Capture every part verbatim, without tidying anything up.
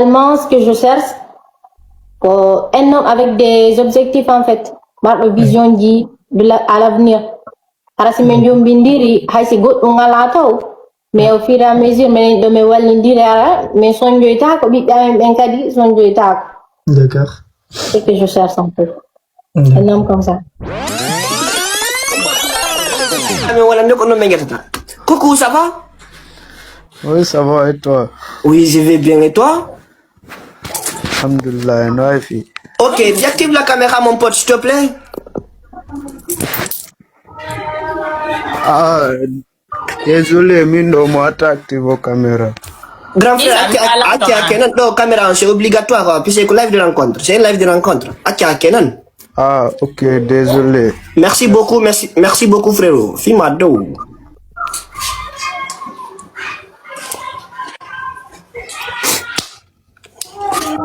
Actuellement, ce que je cherche, ko un homme avec des objectifs, en fait, marɗo vision ji de la- à l'avenir. Hara si min jombindiri, hay si goɗɗum alaa taw, mais au fur et à mesure minen ɗo min wallindiri, ara min sonjoytaako, ɓiɓɓe amen ɓen kadi sonjoytaako. D'accord. Ce que je cherche, en fait, un homme comme ça. Amin wala nde ko non min ƴettata. Coucou, ça va? Oui, ça va et toi? Oui, je vais bien et toi? Alhamdulillah, no hay fi. Ok, désactive la caméra, mon pote, s'il te plaît. Ah, désolé, min ɗo mo atta active o caméra. Grand frère, Isa, acca ala acca ɗon acca nan ɗo caméra on, c'est obligatoire quoi, puisque ko live de rencontre, c'est un live de rencontre. Acca acca nan. Ah, ok, désolé. Merci beaucoup, merci, merci beaucoup frérot. Fima dow.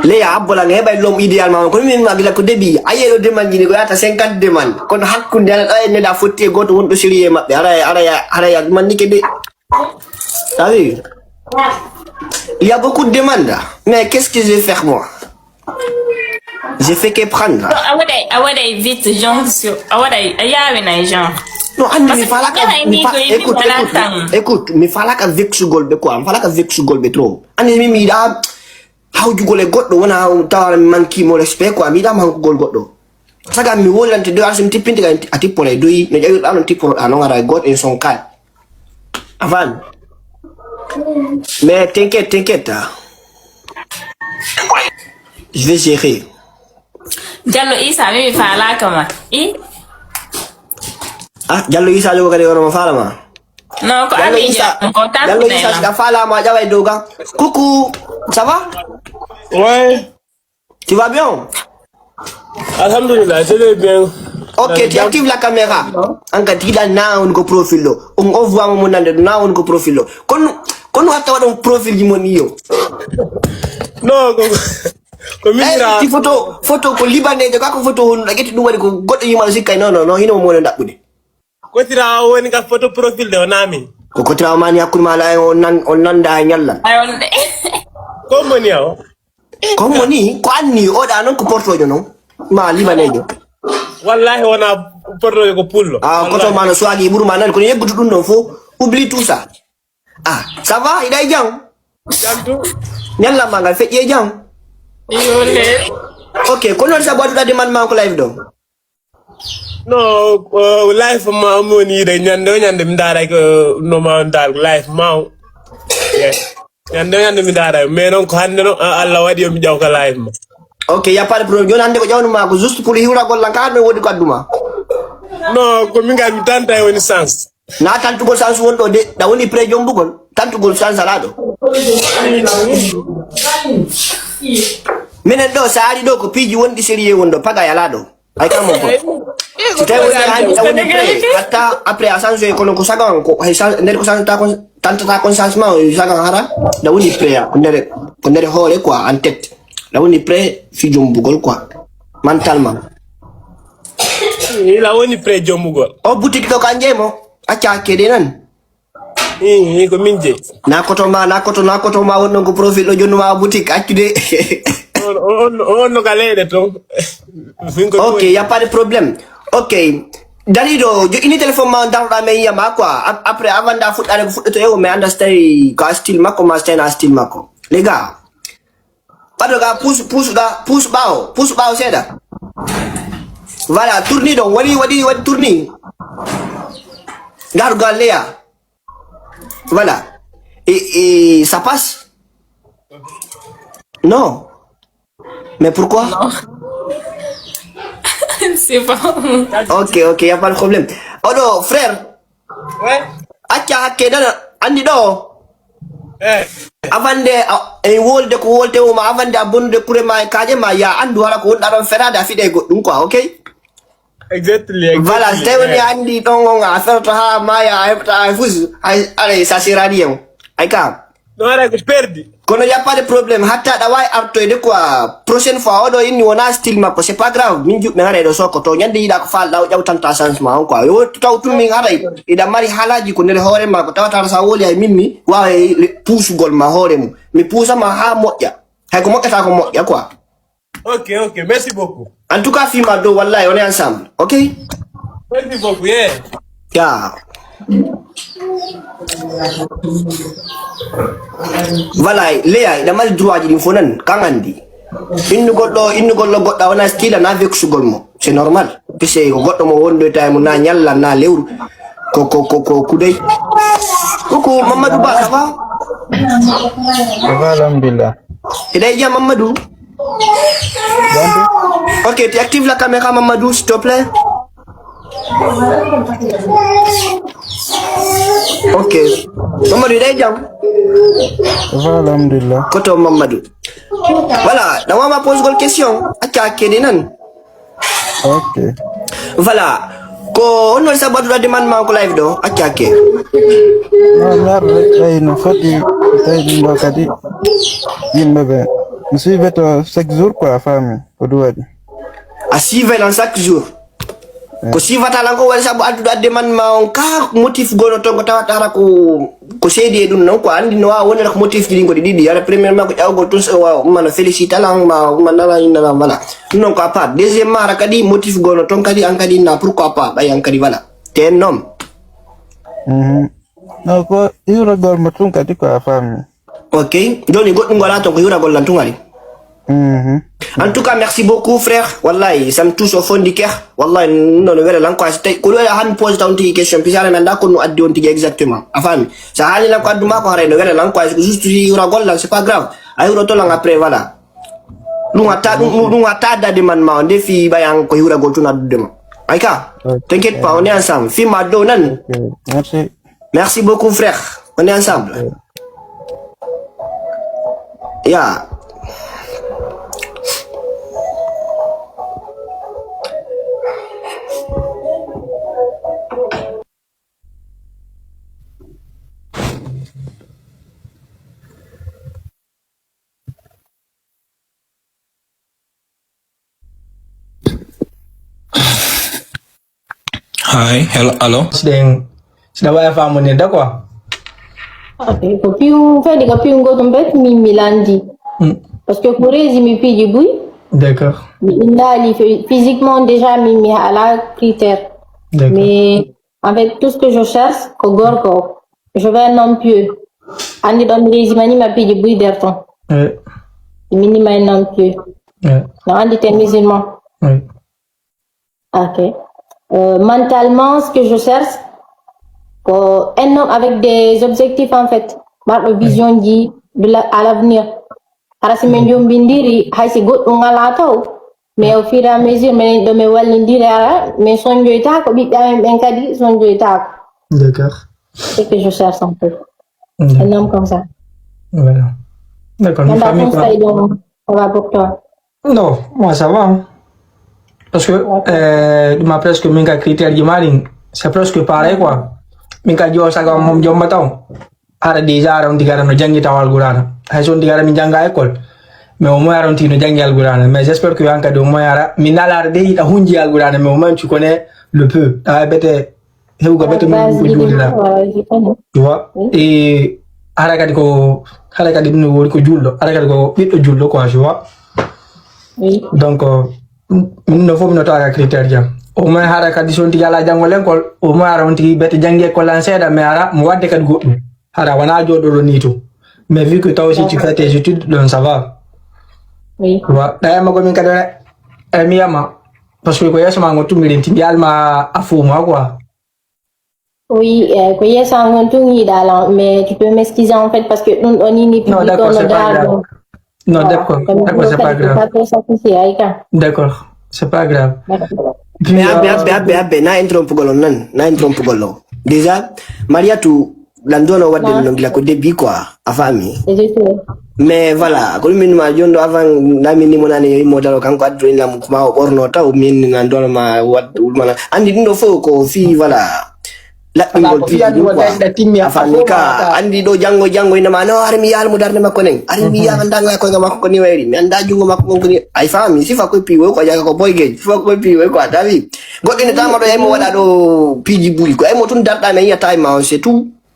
Leya abbola nga heɓay lom idéalement, kono min ma gila ko débit aye ɗo demande ni ko yata cinquante demande, kono hakkunde ala ɗa en neda fotti e goto wonɗo sérieux e maɓɓe, ara ara ara ya mannike de. T'as vu? Il y a beaucoup de demandes, mais qu'est-ce que je vais faire moi? Je fais que prendre. A waɗay a waɗay vite genre sur a waɗay a yaawinay genre. Non, andi mi falaka Yahay mi ni fa- ko yimɓe écoute wala écoute tan. Écoute, mi falaka vexugol ɓe quoi, mi falaka vexugol ɓe trop. Andi mi mi yiɗa hawjugol e goɗɗo wona tawa mi manki mo respect quoi, mi yiɗa mankugol goɗɗo. Saga mi wolante doy arsi mi tippinte kay a tipporay doyi no ƴawirɗa non tipporoɗa non ara goto en son kay. Avant. Mais t'inquiète, t'inquiète. Hein. Je vais gérer. Jallo Isa mi mi faalaka ma i Ah, Jallo Isa jogo kadi wona mo falama. Non ko Jallo ami Isa, jam ko Jallo Isa tampuɗa sika falama ƴaway doga. Coucou, ça va? Ouais, Tu vas bien? alhamdulillah, je vais bien. Ok, tu actives la caméra. An ka tiɗa na on ko profil ɗo. On o voit mo nande na on ko profil ɗo. Kono kono hatta waɗon profil ji mon iyo. Non, ko ko Eh, minira. ti photo photo ko libanejo ka ko photo honno ɗa ƴetti ɗum waɗi ko goɗɗo yimano sikkay non non non hino mo moɗon ɗaɓɓude. Kotira o woni ka photo profil de o nami. Ko kotira o mani hakkunde ma ala on nan on nanda e ñallal. Ay on de Ko moni o? Ko moni ko anni oɗa non ko portojo non ma libanejo. Wallahi wona portojo ko pullo. A koto ma no swagi ɓuru ma nan kono yeggutu ɗum ɗon fof. Oublie tout ça. Ah, ça va? Hiɗa e jam? Jantu. Ñallamma ngal feƴƴi e jam? Yole Ok, ko noon sabu aduɗa demande ma ko live ɗo? No, uh, life ma mi woni yiɗa ñande o ñande mi ndaara ko no ma on daal life ma o. Yeah. Ñande o ñande mi ndaara mais noon ko hannde noon a- Allah waɗi yo mi ƴaw ka life ma. Ok, y a pas de problème. Joni hannde ko ƴawnuma ko juste pour hiwragol lan ka ɗum woni ko adduma. No, ko min ngal mi tanta e woni sens. Na tantugol sans won ɗo de, ɗa woni pré jombugol. Tantugol sans ala ɗo. Minen ɗo sa ari ɗo ko piiji wonɗi sérieux won ɗo, pagay ala ɗo. Ay kam mon ko. Si tawi woni hani ɗa woni pré, hatta après a sans e kono ko sagan ko hay sans nder ko sans ta kon tantata kon sans ma o sagan hara ɗa woni pré ko nder ko nder hoore quoi en tête. Ɗa woni pré fi jombugol quoi. Mentalement. Ila woni pré jombugol. O boutique ɗo kan jeymo acca hakkede nan. Ii ko min jeyi. Na koto ma na koto na koto ma wonnon ko profil ɗo jonnuma boutique accude. On on on no ka leyɗe ton. Min ko Ok, y a pas de problème. Ok. Dariɗo joɗɗini téléphone ma daroɗa men yiyama quoi. Ap- après avant da fuɗɗade ko fuɗɗoto e o mais anda so tawi ko a style makko ma so tawi na style makko. Les gars. Ɓaɗo ga puus puus ga puus ɓawo puus ɓawo seeɗa. Voilà tourni ɗon waɗi waɗi waɗi tourni. Darugal leya. Voilà. Et, et ça passe? Non. Mais pourquoi? C'est bon. Ok, ok, y a pas de problème. Oɗo frère, Ouais. Acca hakke nana, andi ɗo. Eh. Avant nde a- en wolde ko wolte o ma avant nde a bonnude kure ma e kaaƴe ma ya andu hara ko wonɗa ɗon ferade a fiɗe e goɗɗum quoi, ok? Exactly. Voilà, so tawi woni a andi ɗon on a ferata ha maya a heɓata hay fus hay aray sa sirani en. Ay ka. No ara ko perdi. Kono y a pas de problème hatta ɗa wawi artoyde quoi, prochaine fois oɗo inni wona style makko c'est pas grave min juɓɓe ngara eɗo sokko to ñande yiɗa ko falɗa o ƴawtanta changement on quoi yo taw tun min haray iɗa mari haalaji ko nder hoore ma ko tawata sa woli ay min mi wawa e puusugol ma hoore mum mi puusama ha moƴƴa. Hay ko moƴƴata ko moƴƴa quoi. Ok, ok, merci beaucoup. En tout cas, fima dow, wallahi, on est ensemble. Ok? Merci beaucoup, yeah. Ya. Voilà, leya ina mari droit ji ɗin fof nan kan andi. Innugol ɗo innugol ɗo goɗɗa wona style na vexugol mo, c'est normal. Puisque ko goɗɗo mo wondoyta e mo na ñalla na lewru. Ko ko ko ko kudey. Coucou Mamadou Ba, ça va? Ça va, alhamdulillah. Eɗa e jam Mamadou? Bonde? Ok, tu actives la caméra Mamadou, s'il te plaît. Ok. Mamadou, eɗa e jam? Ça va, alhamdulillah. Koto Mamadou. Voilà, na wama posugol question. Acca kedi nan. Ok. Voilà. Ko honno sabu adduɗa demande ma ko live ɗo? Acca ke. No, mi arde rek, tawi no foti, tawi ɗum ɗo kadi yimɓe ɓe mi suivete chaque jour quoi, a faami ko ɗum waɗi. A suivait lan chaque jour. Ko suivata lan ko waɗi sabu adduɗa demande ma on ka motif gono ton ko tawata ara ko ko seedi e ɗum non ko andi no wawa wonira ko motif ji ɗin ko ɗi ɗiɗi ara premièrement ko ƴawgol tun so wawa mana félicite lan ma mana lan inna lan voilà. Ɗum non ko à part deuxièmement ara kadi motif gono ton kadi an kadi na pourquoi pas ɓay an kadi voilà. Te non. Mhm. No, ko hiwragol mo tun kadi ko a faami. Ok, joni goɗɗum wala ton ko hiwragol lan tun ari. Mhm. En tout cas, merci beaucoup, frère. Wallahi, ça me touche au fond du cœur. Wallahi, non, non, wela lan quoi. C'était, ko wela han pose ta on tigi question. Puis ça, mais d'accord, nous addi on tigi exactement. A faami. Ça hali lan quoi, duma ko hare, no wela lan quoi. Juste si hiwragol lan, c'est pas grave. A hiwro to lan après, voilà. Ɗum hatta ɗum ɗum hatta dade man ma nde fi ɓayan ko hiwragol tun addude ma. Ay ka. T'inquiète pas, on est ensemble. Fi ma dow nan. Ok, merci. Merci beaucoup, frère. On est ensemble. Yeah. Hi, hello, allo. Siɗen siɗa wawi famude da quoi. Ok, ko piw kadi ko piw gotum bet min mi landi. Hmm, Parce que ko résumé piiji buy, d'accord. Mi indaali phy- physiquement déjà min mi ala critère. D'accord. Mais en fait tout ce que je cherche ko gorko. Je veux un homme pieux. Andi ɗon mi résumé ni ma piiji buy der ton. Eh, Minima un homme pieux. eh, No andi te musulman. eh. Ok. Euh, mentalement, ce que je cherche, ko un homme avec des objectifs en fait. Marɗo vision ji de la- à l'avenir. Hara si min jombindiri, hay si goɗɗum ala taw. Mais au fur et à mesure, minen ɗo min wallindiri ara, min sonjoytaako, ɓiɓɓe amen ɓen kadi sonjoytaako. D'accord. C'est ce que je cherche en fait. Un D'accord. Homme comme ça. Voilà. D'accord. Une Dans ta famille, quoi. Conseil, donc, ça va pour toi. Non, moi ça va, hein. Parce que euh, ma presque min ka critère ji marin, c'est presque pareil quoi. Min ka jiwo saga mom jomba taw. Ara déjà ara on tigara no jangi taw alqurana. Hay son tigara min janga école. Mais au moins ara on tigi no jangi alqurana. Mais j'espère que yanka de au moins ara min ala ara de ita hunji alqurana mais au moins tu connais le peu. Ah bete hewgo bete mo Base ko ji julira. Voilà, je connais. Tu vois? Et ara kadi ko ara kadi ɗum woni ko julɗo, ara kadi ko ɓiɗɗo julɗo quoi, tu vois? Oui. Donc euh, min no fof mino tawa critère jam. Au moins hara kadi son tigi ala janggo l'école, au moins ara on tigi bete jangi école an seeɗa mais ara mo wadde kadi goɗɗum. Hara wona joɗoɗo ni to. Mais vu que taw si tu fais tes études, donc ça va. Oui. Tu vois? Ɗa yama gomin kadi e mi yama. Parce que ko yeeso ma ngo tummiɗen tigi alma a fou moi quoi. Oui, euh, ko yeeso an on tun yiɗa lan, mais tu peux m'excuser en fait parce que ɗum ɗo ni ni Non, public d'accord, on c'est pas da grave. ɗum. Non, Voilà. d'accord, Comme d'accord, ɗum c'est pas kadi c'est grave. Pas trop satisfait ay ka. D'accord, c'est pas grave. D'accord. Puis, Mais abbe euh, abbe abbe abbe na interrompugol on nan na interrompugol ɗo déjà Mariatou lan dono wadde ɗum non gila ko début quoi a faami. Et je sais. Mais voilà ko ɗum min ma joni ɗo avant na min nimo nane yo immo daro kanko addu en lam kuma o ɓorno taw min nan dono ma wad ulmana andi ɗum ɗo fof ko fi voilà laɓɓingol Ko fiyani piiji ɗum ko quoi. dañɗa timmi A a faami ka fofata. Andi ɗo janngo janngo ina ma no hari mi yaal mo darde makko nen hari mi yaama ndanga koyga makko ko ni wayri mi annda junngo makko kon ko ni ay faami sifa koye piiwoy ko jaga ko boygel sifa koye piiwoy ko a tawi goɗɗo ene tama ɗo yaymo waɗa ɗo piiji buy ko aymo tun darɗa mi yiyata e ma on c'est tout.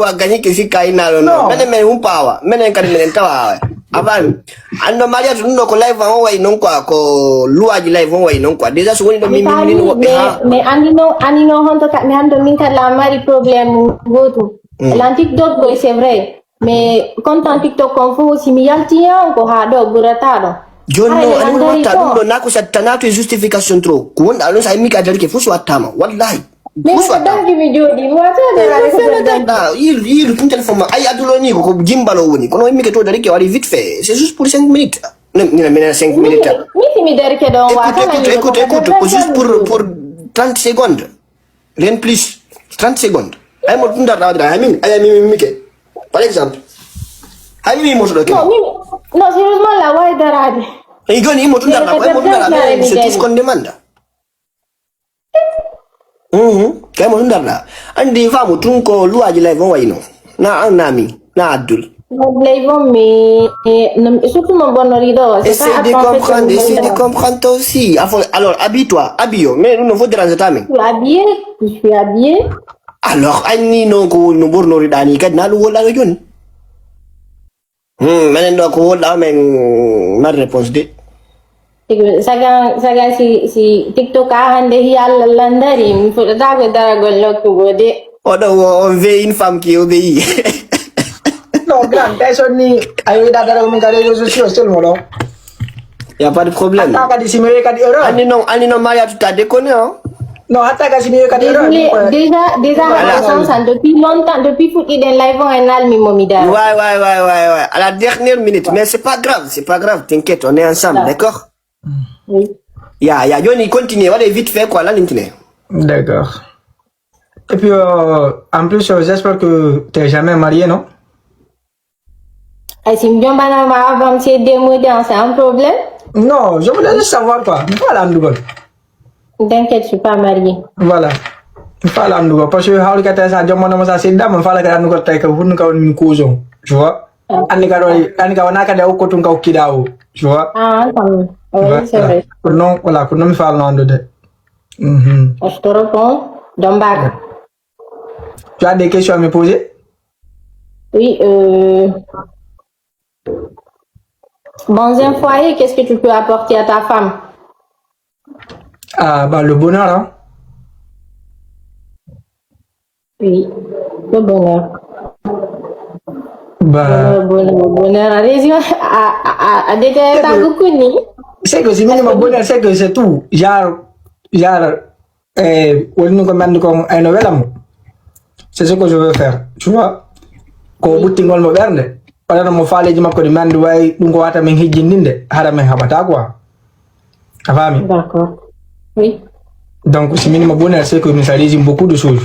Abu a gañi ke sikka inna ɗon. Non. Menen men humpawa. Menen kadi menen tawa. Avant. Anno Mariatu ɗum ɗo ko live on wayi non quoi, ko luwaaji live on wayi non quoi. Déjà so woni ɗo min min woɓɓe ha. Mais andino andino honto ka mi hando min kala mari problème goto. Hmm. Lan TikTok ko c'est vrai. Mais content TikTok kon fof si mi yalti hen ko ha ɗo ɓurata ɗo. Joni no ani watta ɗum ɗo nako sa tanato e justification trop. Ko wonɗa ɗon sa immi ka darike fof so wattama. Wallahi. Min ko danki mi jooɗi mi wata darade ko danki. Yiilu yiilu tun téléphone ma ay addulo ni ko jimbalo woni kono immi ke to darike wari vite fait c'est juste pour cinq minutes. Mina mina cinq minutes. Miti mi darike ɗon wata. Écoute écoute écoute ko juste pour pour trente secondes. Len plus trente secondes. Ay mo tun darɗa wadira hay min ay mi mi ke. Par exemple. Hay mi mo to ke. Non, sérieusement la way darade. Ay joni mo tun darɗa ay mo tun darɗa c'est tout ce qu'on demande. Mhm. Kay mo ɗum darɗa. Andi faamu tun ko luwaaji live on wayno. Na an nami na addul. Live on mi surtout mo bonori ɗo. Essaye de comprendre essaye de comprendre toi aussi. Afo alors habille-toi habille yo mais ɗum no fo dérange ta min. Je suis habillé. Je suis habillé. Alors anni non ko no ɓornoriɗa ni kadi na ɗum wonɗano joni. Hmm, menen ɗo ko wonɗa men mari réponse de. Saga saga si si TikTok a hande hi Allah landari mi fuɗata ko daragol nokku go de. Oɗo wo on ve une femme qui obéit. Non grand personne ni a yowiɗa darago min ka réseau sociaux seulement ɗo. Y a pas de problème. Atta kadi si mi wi kadi erreur. Anni non anni non Mariatu ta déconne hein. Non atta kadi si mi wi kadi erreur. Déjà déjà Voilà. Haɗa sansan depuis longtemps depuis fuɗɗiɗen live on en almi mo mi dara. Ouais ouais ouais ouais ouais à la dernière minute mais c'est pas grave c'est pas grave t'inquiète on est ensemble d'accord. Oui. Ya ya joni continue waɗe vite fait quoi lalintine. D'accord. Et puis euh, en plus euh, j'espère que t'es jamais marié non? Ay si mi jombanama avant mi sedde moƴƴa c'est un problème. Non je voulais juste savoir quoi mi faala andugol. T'inquiète je suis pas marié. Voilà. Mi faala andugol parce que hawri kata sa jombanama sa seddama mi faala kadi andugol tawi ka hunnu ka woni min cousin tu vois. Anni ka ɗo anni ka wona kadi a ukko tun ka ukkiɗa o tu vois. Ah quand même. Oui c'est vrai. Ko non voilà ko non mi faalno andude. Mhm. Ostoro kon dombaka. Tu as des questions à me poser? Oui euh... Dans un foyer qu'est-ce que tu peux apporter à ta femme? Ah bah le bonheur hein. Oui le bonheur. Bah bonheur bonheur bonheur a réussi a a détaillé ta gukuni. C'est que si minimum bonheur c'est que c'est tout genre genre. Woni ɗum ko mi anndi kon ayno wela mo. C'est ce que je veux faire tu vois. Ko ɓuttingol mo ɓernde waɗana mo faaleeji makko ɗi mi anndi wayi ɗum ko wata min hijjindinde hara min haɓata quoi. A faami? D'accord. Oui. Donc si min mo bonheur c'est que mi sa résume beaucoup de choses.